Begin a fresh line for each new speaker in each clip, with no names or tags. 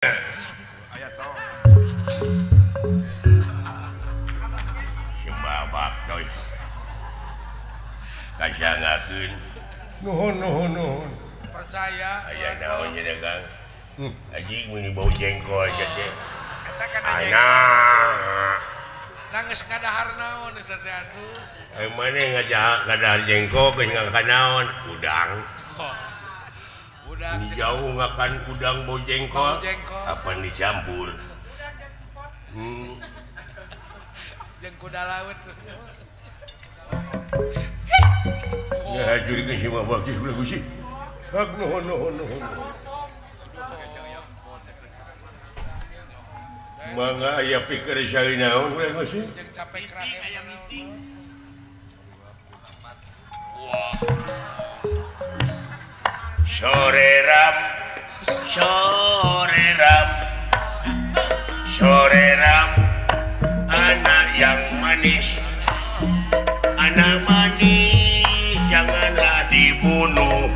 Sembah baktos. Kasangakeun.
Nuhun nuhun nuhun.
Percaya.
Aya naon nya Kang? Anjing meuni bau jengkol sia teh.
Eta kan
anak.
Nangis ngadahar naon eta teh atuh.
Eh maneh ngajak ngadahar jengkol geus ngakan naon? Udang.
Udang
jauh ngakan udang bau jengkol. Apa dicampur?
Jeung kuda laut.
Ya jurikeun si Bapak geus ulah Gusti.
Hak nuhun nuhun nuhun.
Mangga aya pikir sari naon ulah Gusti?
Jeung capek krahem aya meeting. Wah.
Sore ram, sore ram, sore ram, anak yang manis, anak manis janganlah dibunuh.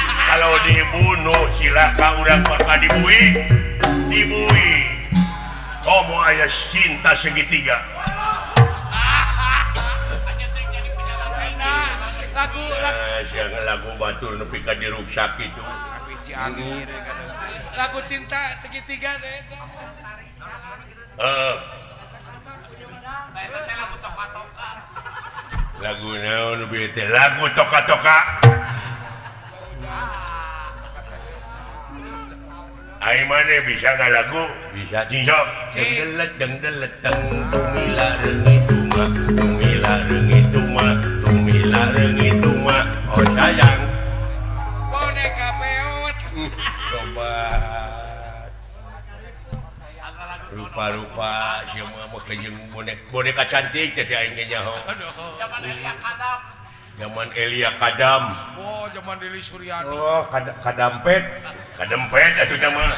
Kalau dibunuh silaka urang bakal dibui, dibui. Komo aya cinta segitiga.
Lagu
lagu lagu batur nepi ka diruksak kitu.
Lagu cinta segitiga teh.
Heeh. Lagu naon nu teh? Lagu toka-toka. Ai mane bisa nggak lagu? Bisa cingsok. Dengdelet dengdelet deng tumila reungit tuma tumila reungit tuma tumila reungit tuma oh sayang.
Boneka peot.
Coba. Rupa-rupa sia mah jeung boneka cantik teh aing ge nyaho.
Zaman Elia Kadam.
Zaman Elia Kadam.
Oh, zaman Deli Suryani.
Oh, kadampet. Kadempet atuh teh mah.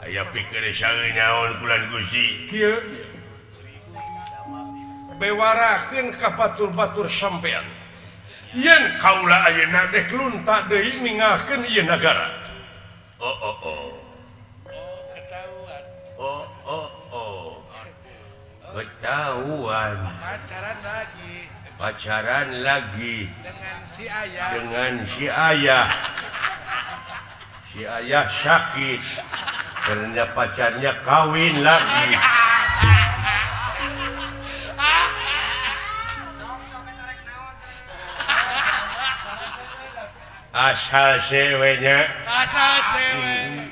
Aya pikir saeun naon kulan Gusti.
Kieu bewarakeun ka batur-batur sampean. Yen kaula ayeuna dek lunta deui ninggalkeun ieu nagara.
Oh oh oh.
Oh, ketahuan.
Oh oh oh. Ketahuan.
Pacaran lagi.
Pacaran lagi.
Dengan si ayah.
Dengan si ayah. Si ayah sakit karena pacarnya kawin lagi. Asal sewenya.
Asal sewe.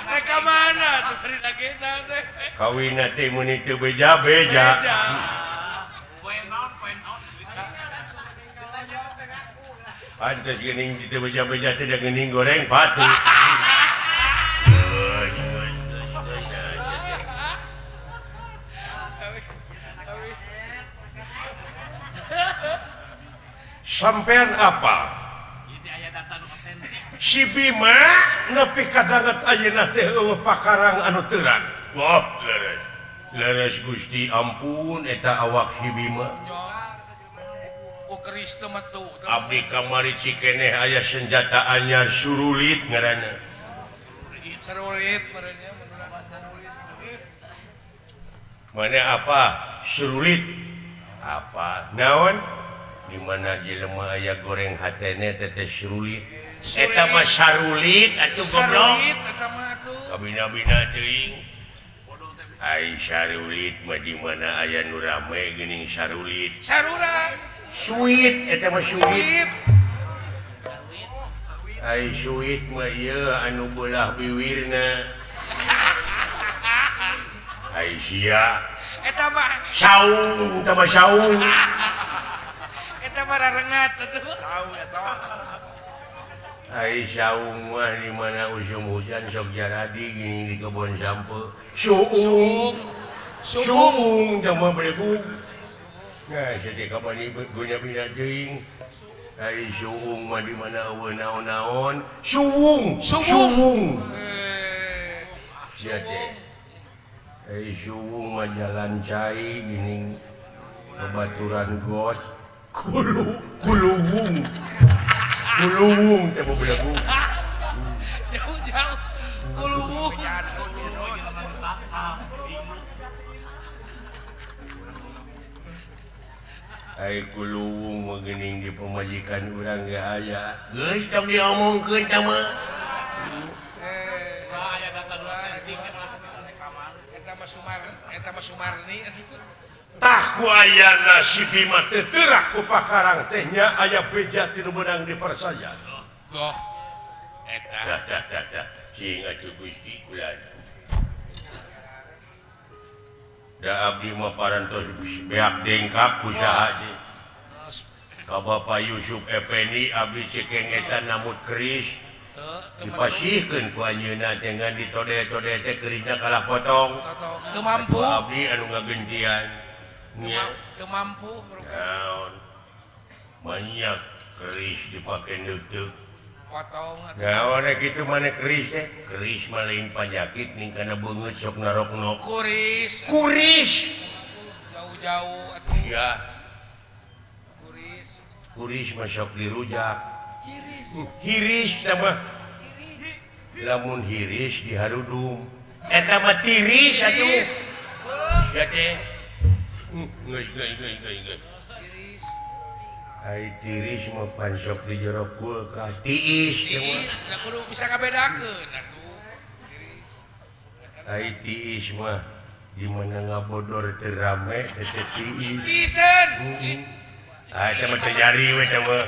Mereka mana tuh beri lagi asal sewe.
Kawin nanti muni teu beja-beja. Pantes geuning teu beja-beja teh geuning goreng patu.
Sampean apa? Si Bima nepi kadanget ayeuna teh eueuh pakarang anu terang.
Wah, leres. Leres Gusti ampun eta awak si Bima.
Ku keris teu metu.
Abdi kamari cikeneh aya senjata anyar surulit ngaranna.
Surulit merenya.
Mana apa? Surulit. Apa? Naon? Di mana jelema aya goreng hatene teh surulit. Eta mah sarulit atuh goblok.
Sarulit eta mah atuh.
Kabina-bina teuing. Ai sarulit mah di mana aya nu rame geuning sarulit.
Saruran.
Suit eta mah suit. Ai suit mah ieu anu beulah biwirna. Ai sia.
Eta mah
saung, eta mah saung.
Eta mah rarengat atuh.
Saung eta.
Ai saung mah di mana usum hujan sok jaradi gini di kebon sampe. Suung. Suung teh mah belegung. Nah, saja kapan guna bina teuing. Ai suung mah di mana eueuh naon-naon. Suung, suung. Sia teh. Ai suung mah jalan cai gini babaturan got. Kulu kuluwung. Kuluwung teh belegung.
Jauh-jauh kuluwung.
Ai kuluwung mah geuning di pamajikan urang ge aya. Geus tong diomongkeun tah mah.
Aya data dua penting eta mah Sumar, eta mah Sumarni atuh.
Tah ku ayana si Bima teu teurak ku pakarang teh nya aya beja ti nu meunang dipercaya.
Goh. Eta.
Tah tah tah tah. Sing atuh Gusti kula. Da abdi mah parantos beak dengkap ku saha teh. Ka Bapak Yusuf Effendi abdi cekeng eta namut keris. Dipasihkeun ku anjeunna teh ngan ditode-tode teh kerisna kalah potong.
Teu mampu.
Abdi anu ngagentian.
Teu mampu.
Naon? Banyak keris dipake neuteuk.
Potong atuh.
Naon kitu maneh keris teh? Keris mah lain panyakit ning kana beungeut sok naroknok.
Kuris.
Kuris.
Jauh-jauh atuh.
Ya.
Kuris.
Kuris mah sok dirujak.
Hiris.
Hiris tah mah. Lamun hiris diharudum. Eta mah tiris atuh. Sia teh. Geus geus geus geus.
Tiris.
Ai tiris mah pan sok di jero kulkas. Tiis.
Tiis, da kudu bisa ngabedakeun atuh. Tiris.
Ai tiis mah di mana ngabodor teu rame teh tiis.
Tiisen.
Ah eta mah teu nyari we teh mah.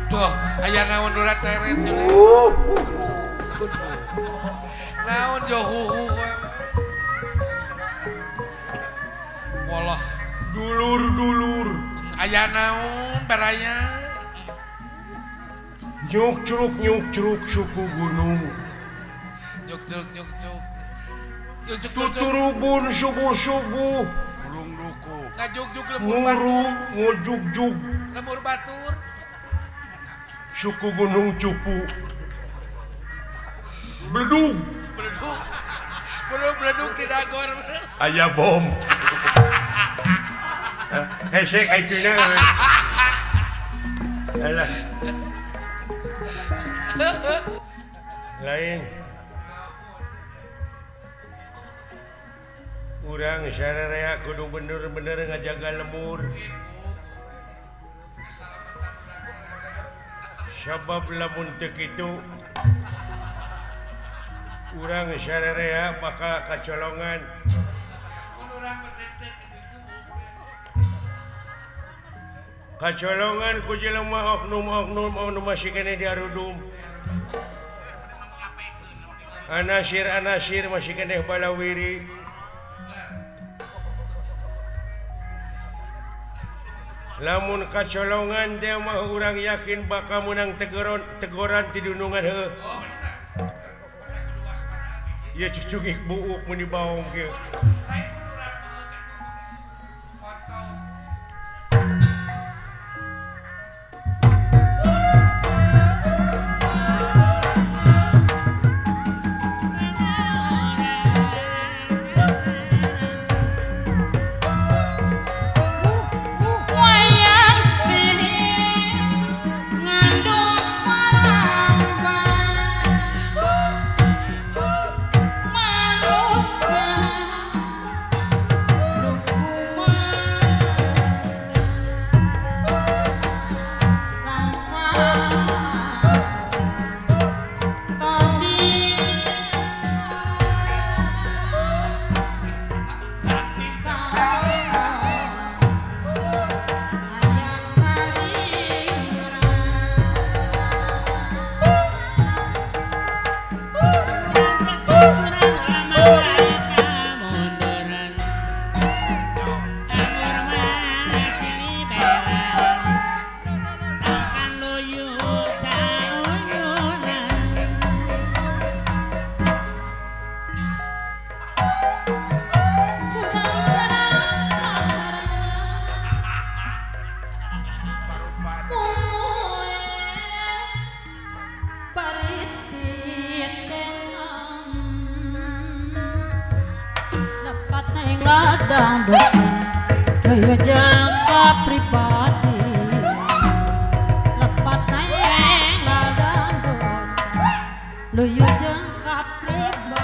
Tuh, aya naon urat teret. Naon johuhu. Walah,
dulur-dulur.
Aya naon baraya?
Nyuk-curuk nyuk-curuk suku gunung.
Nyuk-curuk nyuk-curuk.
Tuturubun subuh-subuh.
Burung luku.
Ngajugjug lemur batur.
Nguru ngujugjug.
Lemur batur.
Suku gunung cupu. Beledug.
Beledug. Belum beledug tidak gor.
Aya bom. Hese kaituna. Alah. Lain. Urang sararea kudu bener-bener ngajaga lemur. Sabab lamun teu kitu urang sararea bakal kacolongan. Kacolongan ku jelema oknum-oknum anu masih keneh diarudum. Anasir-anasir masih keneh balawiri. Lamun kacolongan teh mah urang yakin bakal menang tegoran ti dunungan heuh. Ieu cucungik buuk mun dibaong kieu.
Luyu jeung ka pribadi lepat enggal dan dosa luyu jeung ka pribadi.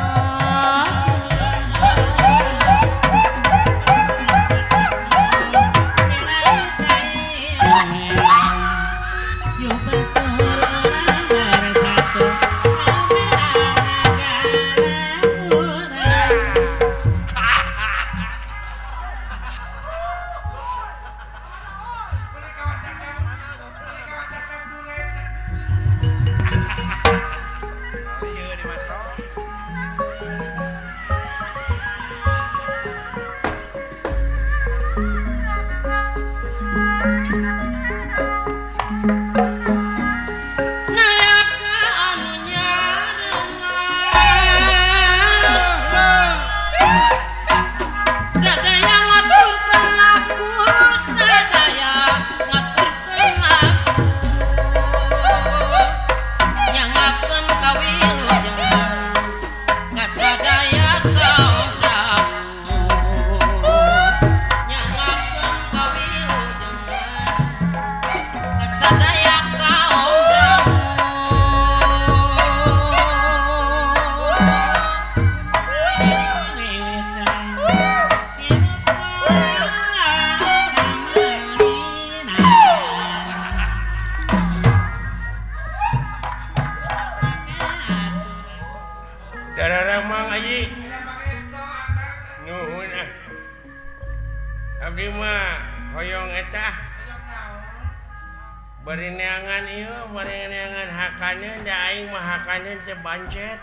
Berineangan ieu, berineangan hakaneun da aing mah hakaneun teh bancet.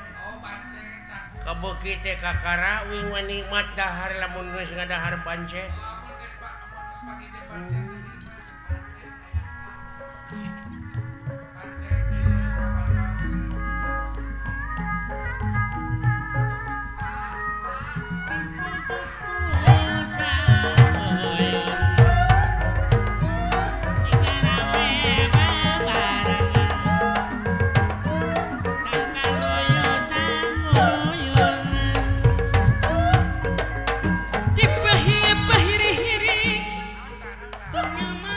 Kabeuki teh kakara wing mah nikmat dahar lamun geus ngadahar bancet.
Nyama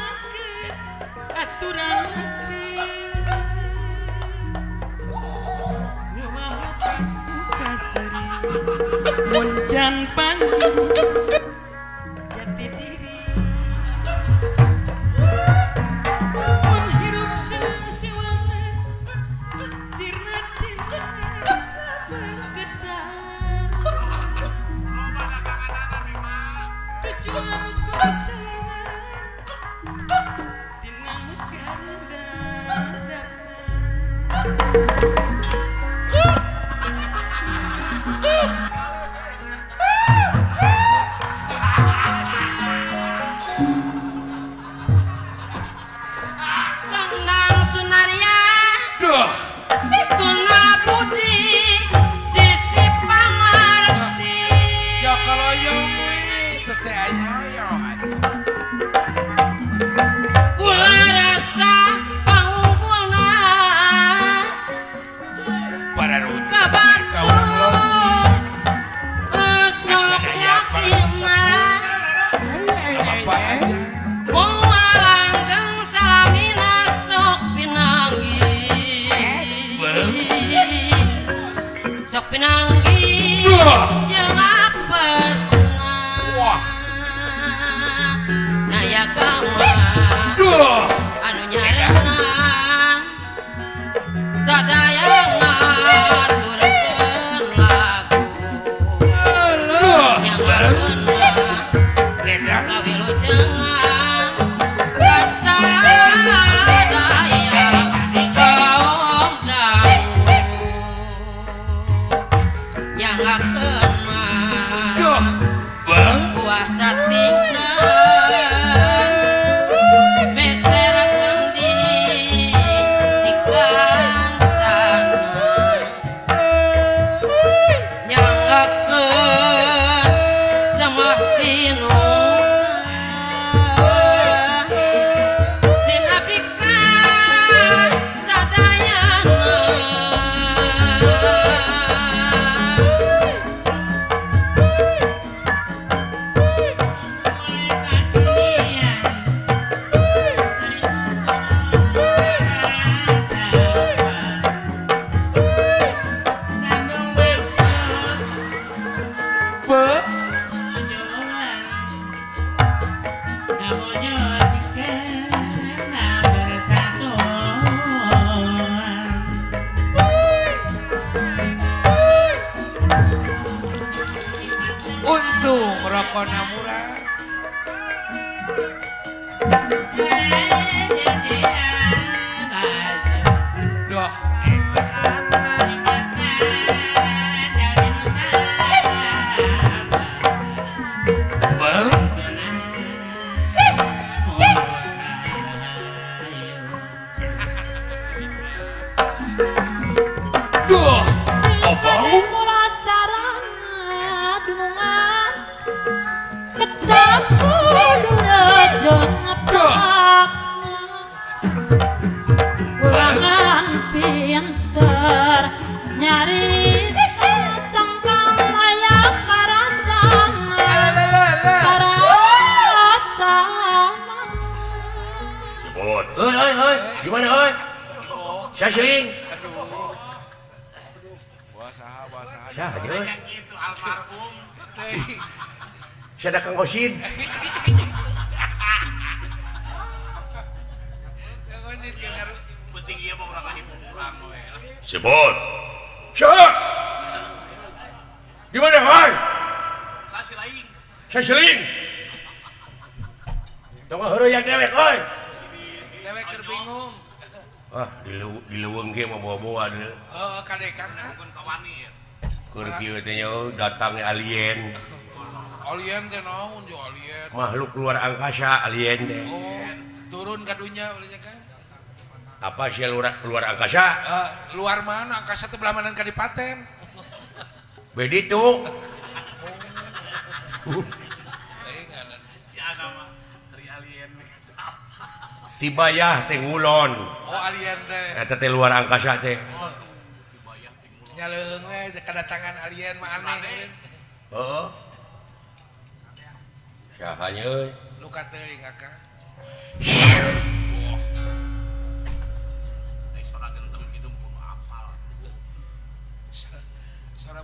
Pokona murah. Duh. Duh. Obong
mula sarana dunungan kecap kudu rejo ngeplak ulangan pinter nyari sangkang layak karasana karasana.
Sebut. Hoi hoi hoi, gimana hoi? Saya seling. Siapa aja? Saya ada Kang Osin. Sebut. Siapa? Di mana, hai? Saya seling. Tunggu heureuyang dewek, oi.
Dewek keur bingung.
Ah, di leuweung ge mah bawa-bawa deui.
Heeh, kadekang ah.
Keur kieu teh nya datang alien.
Alien teh naon jo alien?
Makhluk luar angkasa alien teh.
Oh, turun ka dunya ulahnya kan.
Apa sih luar angkasa?
Luar mana? Angkasa teh belah mana kadipaten.
Beditu.
Oh.
Tibayah teh ngulon.
Oh, alien teh.
Eta teh luar angkasa teh.
Oh. Nya leuheung we kedatangan alien mah aneh.
Heeh. Saha nya euy?
Luka teuing akang.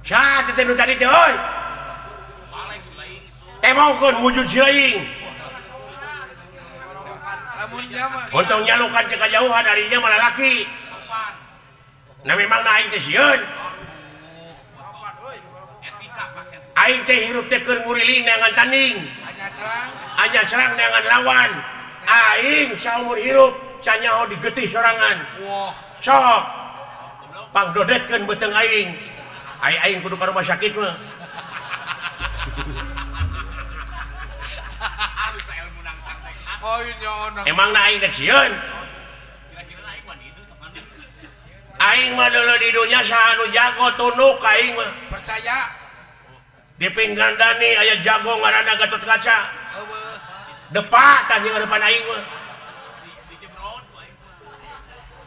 Saha teh nu tadi teh euy? Temongkeun wujud si laing. Untung nyalukan ke kejauhan darinya malah laki. Nah memang na aing teh sieun. Aing teh hirup teh keur nguriling neangan tanding. Anya serang neangan lawan. Aing saumur hirup sanyaho digetih sorangan. Sok pangdodetkeun beuteung aing. Aing kudu ka rumah sakit mah. Emang na aing dek sieun. Aing mah dulu di dunia saha nu jago tunduk aing mah.
Percaya.
Di Pinggandani aya jago ngaranna Gatot Kaca. Depak tah jeung depan aing mah.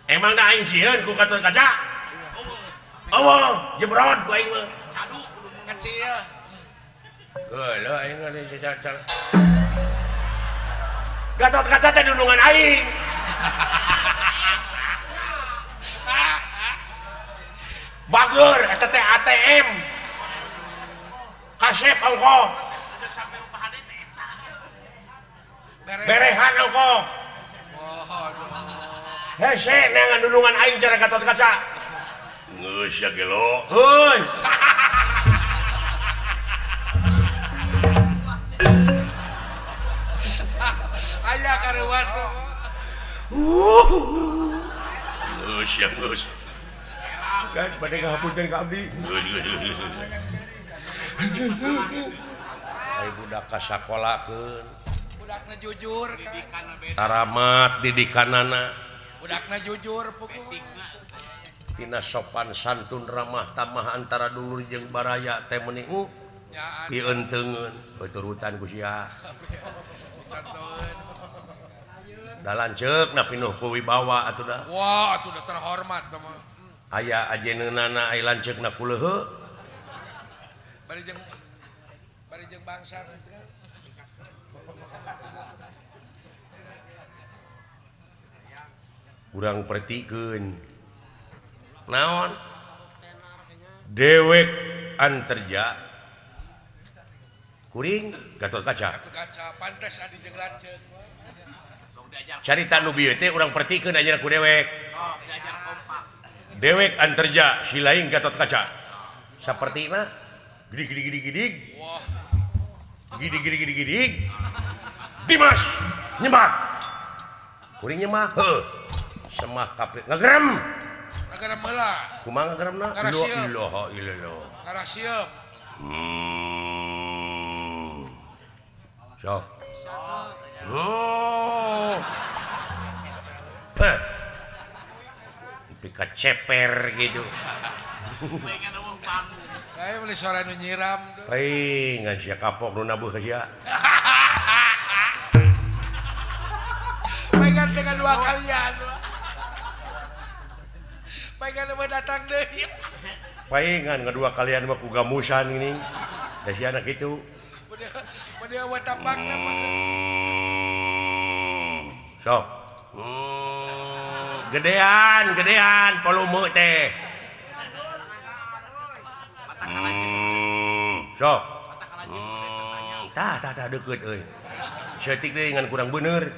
Emang na aing sieun ku Gatot Kaca? Eueuh, jebrod ku aing mah.
Cadu kudu kecil.
Geuleuh aing mah Gatot Kaca teh dundungan aing. Bager eta teh ATM. Kasep ongko. Berehan ongko. Hese neangan dundungan aing cara Gatot Kaca. Geus ya gelo. Heuy.
Aya karuas.
Geus ya geus. Kan bade ngahapunten ka abdi. Geus geus geus. Ai budak ka sakolakeun.
Budakna jujur kan.
Taramat didikanana.
Budakna jujur pokokna.
Tina sopan santun ramah tamah antara dulur jeung baraya teh meuni pienteungeun turutan ku sia. Da lanceuk na pinuh ku wibawa atuh da.
Wah, atuh da terhormat teh mah.
Aya ajeneunana ai lanceukna ku leuheuh.
Bari jeung bangsa teh.
Urang pertikeun. Naon? Dewek anterja kuring Gatot Kaca.
Gatot Kaca pantes adi jeung lanceuk.
Carita nu bieu teh urang pertikeun aja ku dewek. Dewek anterja si lain Gatot Kaca. Sapertina gedig gedig gedig gedig. Gidi gidi gidi gidi. Dimas nyemah. Kuring nyemah. Heuh. Semah kabeh ngagerem.
Ngagerem heula.
Kumaha ngageremna? La ilaha illallah.
Ngarasieum.
Sok. Oh. Peh. Pika ceper gitu.
Kayak beli suara nu nyiram tuh.
Hei, ngan sia kapok nu nabuh ka sia.
Paingan dengan dua kalian. Paingan mah datang deui.
Paingan kedua kalian mah ku gamusan ini. Da sia anak kitu.
Beudeung eueuh tapakna mah.
Sok. Gedean, gedean volume teh. Sok. Tah tah tah deukeut euy. Saeutik deui ngan kurang bener.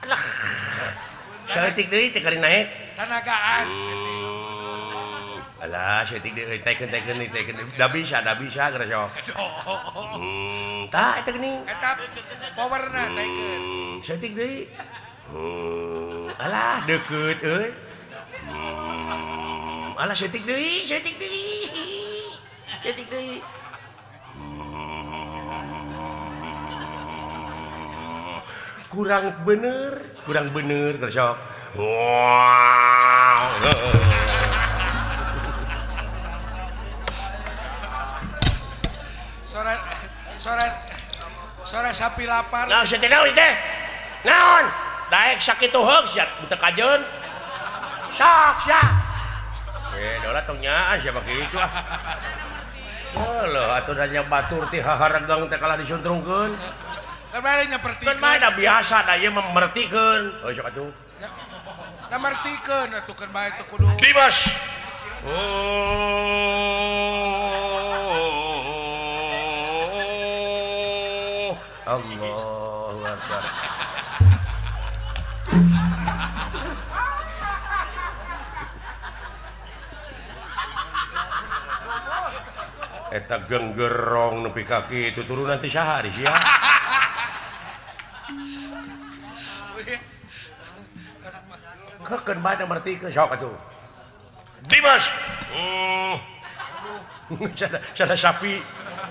Alah. Saeutik deui teh kari naik.
Tanagaan saeutik.
Alah, saeutik deui taikeun taikeun taikeun. Da bisa geura sok. Tah eta geuning.
Eta powerna taikeun.
Saeutik deui. Alah deukeut euy. Alah saeutik deui, saeutik deui. Saeutik deui. Kurang bener geus sok. Wah.
Sora sora sora sapi lapar.
Naon sia teh naon teh? Naon? Daek sakitu heug sia teu kajeun. Sok sia. Dola tong nyaan siapa kitu ah. Heuh atuh da nya batur ti haharegang teh kalah disuntrungkeun.
Kan bae nyapertikeun.
Kan bae da biasa da ieu mah mertikeun. Heuh sok atuh.
Da mertikeun atuh keun bae teh kudu.
Dimas. Oh. Allahu Akbar. Eta genggerong nepi ka kitu turunan ti saha ari sia. Kekeun bae mertikeun sok atuh. Dimas. Sada sapi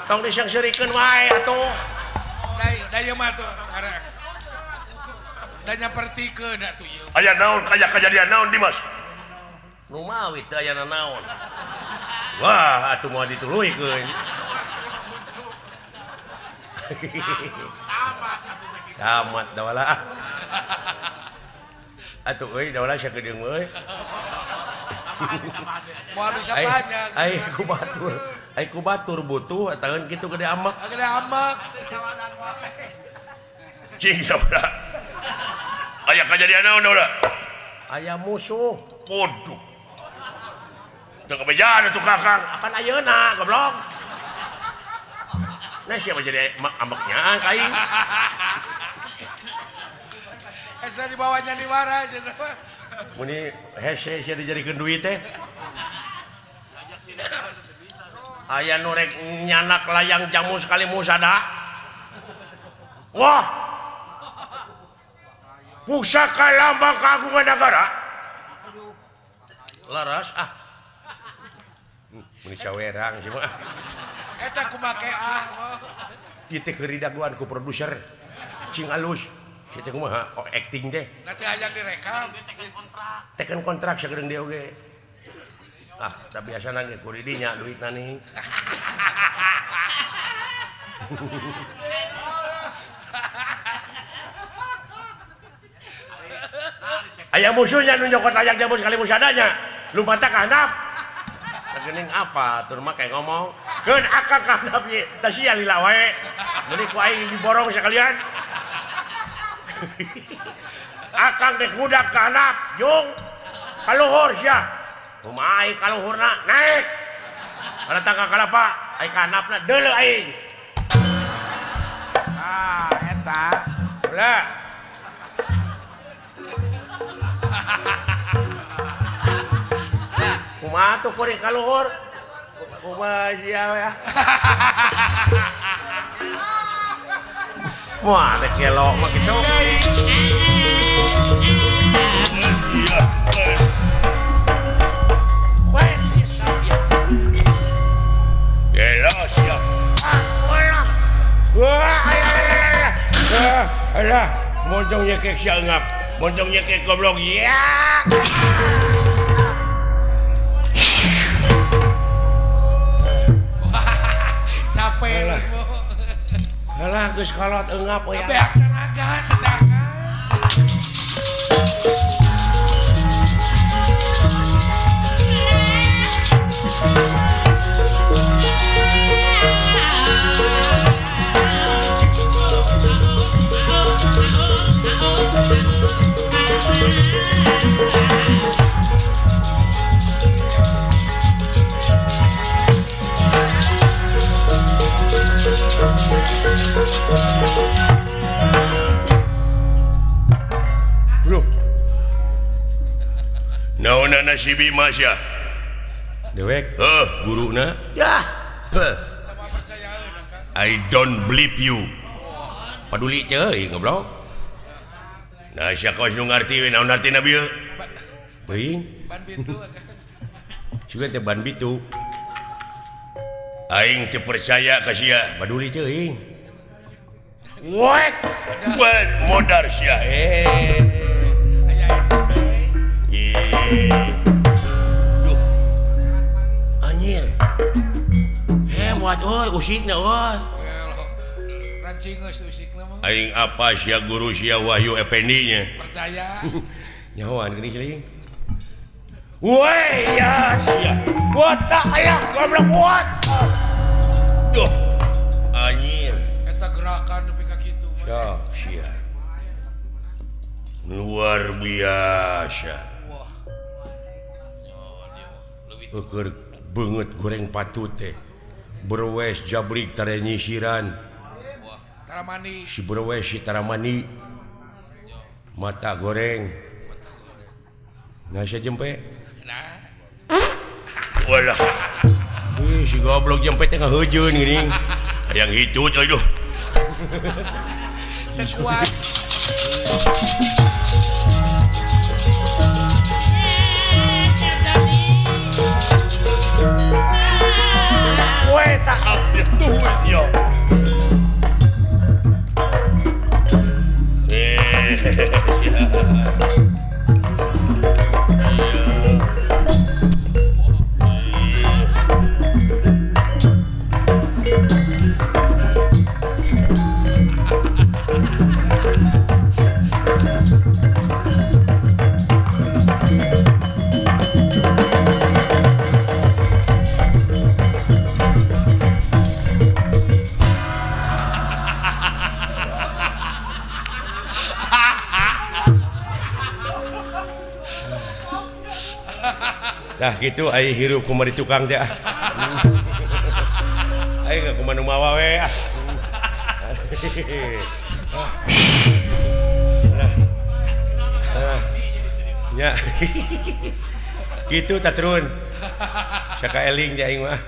tong disangseurikeun wae atuh.
Da ieu mah atuh da nyapertikeun atuh ieu.
Aya naon kaya kajadian naon Dimas? Nu mawi teu aya naon. Wah, atuh moal dituluykeun. Tamat dawala. Atuh euy dawala sakedeung euy.
Moal bisa banyak.
Ai ku batur, ai ku batur butuh ataun kitu gede amak.
Gede amak.
Cing dawala. Aya kajadian naon dawala? Aya musuh. Waduh. Teu kabejaan atuh Kakang. Apan ayeuna goblok. Nah siapa jadi ambeknya ka aing.
Hese dibawanya diwara cenah mah.
Muni hese sia dijadikeun duit teh. Aya nu rek nyanak layang jamu sekali musada. Wah. Pusaka lambang kagungan negara. Laras ah. Muni cawerang sih mah.
Eta kumake ah.
Kieu teh keur daguan ku produser. Cing alus. Kieu teh kumaha oh, acting teh.
Nanti hayang direkam.
Teken kontrak sagedeung dia oge. Ah, da biasana ge ku didinya duitna nih. Aya musuhnya nu nyokot layang jamu sekali musadanya. Lumpata ka handap. Geuning apa atur mah kayak ngomong. Keun akang ka handap ye, da sia lila wae. Meuni ku aing diborong sekalian. Akang dek budak ka handap, jung. Ka luhur sia. Kumaha aing ka luhurna? Naik. Kana tangga kalapa, aing ka handapna deuleu aing.
Ah, eta.
Ulah. Kumaha tuh kuring ka luhur? Kumaha sia ya. Moal rek gelo mah kitu. Gelo sia. Wah, alah, moncong nyekek sia ngap. Moncong nyekek goblok. Ya.
Capek.
Alah, geus kolot eungap we.
Beak tenaga, tenaga.
Bro. Naonana si Bima sia? Dewek. Heuh, guruna. Yah. Heuh. I don't believe you. Paduli teuing goblok. Nah, sia kawas nu ngarti we naon artina bieu? Teuing.
Ban bitu.
Sugan teh ban bitu. Aing teu percaya ka sia. Paduli teuing. Wek, wek modar sia.
Aya eta.
Duh. Anjir. Hebat euy usikna euy.
Rancing geus usikna mah.
Aing apa sia guru sia Wahyu Effendi nya?
Percaya.
Nyahoan geuning siling. Woi ya sia. Botak ayah goblok what? Duh. Anjir.
Eta gerakan nepi ka kitu mah.
Ya sia. Luar biasa.
Wah.
Eueur beungeut goreng patut teh. Berwes jabrik tare nyisiran.
Wah, taramani.
Si berwes si taramani. Mata goreng. Nah sia jempe.
Nah.
Walah. Ih si goblok jempe teh ngaheujeun geuning. Hayang hitut aduh.
Teu kuat.
Weh tak update tuh yo. Tah gitu ai hirup kumaha di tukang teh ah. Aing kumaha nu mawa we ah. Nah. Nya. Kitu tatrun. Sakaeling teh aing mah.